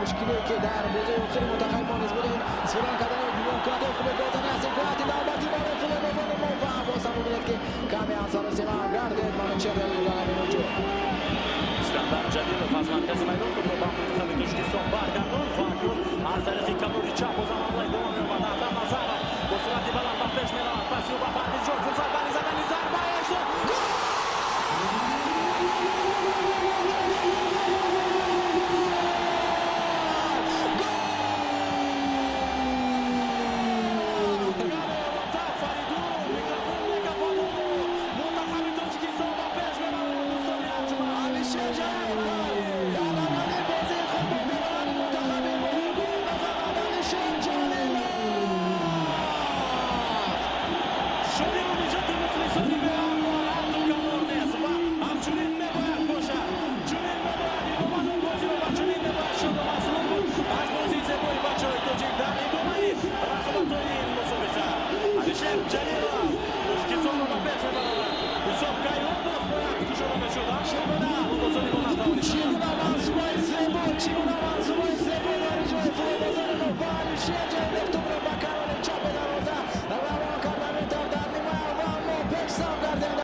Мушкиле ки дар бозии охири мунтахаби мо низ буд, ин истифода накардани имкониятҳои хуби голзанӣ аст. Имконияти навбатӣ барои футболбозони мо ва боз ҳам мебинед, ки каме ҳам саросима гардид Манучер дар ҳамин ҳуҷум. Искандар Ҷалилов аз маркази майдон тӯпро ба мунтахаби Тоҷикистон баргардонд ва акнун аз тариқи канори чап бозам ҳамла идома меёбад. Адҳам Назаров бо суръати баланд ба пеш меравад. Паси ӯ ба Парвизҷон, фурсат барои задани зарба. Эҳсон, мунтахаби Тоҷикистон ба пеш мебарад, дӯстони арҷманд. Алишер Ҷалилов дар аввалин бозии худ бо пироҳани мунтахаби мо гол мезанад. Алишер Ҷалилов. Шодиву нишоти мухлисони беҳамвор ҳатту канор нест ва ҳамчунин мебояд бошад. Чунин мебояд идома дод бозиро ва чунин мебояд шоду масрур буд аз бозии зебои бачаҳои тоҷик дар идомаи рақобатҳои ин мусобиқа. Алишер Ҷалилов Тоҷикистонро ба пеш мебарорад. Ҳисоб кайҳо боз бояд кушода мешуд, аммо футболбозони мо натавонистанд.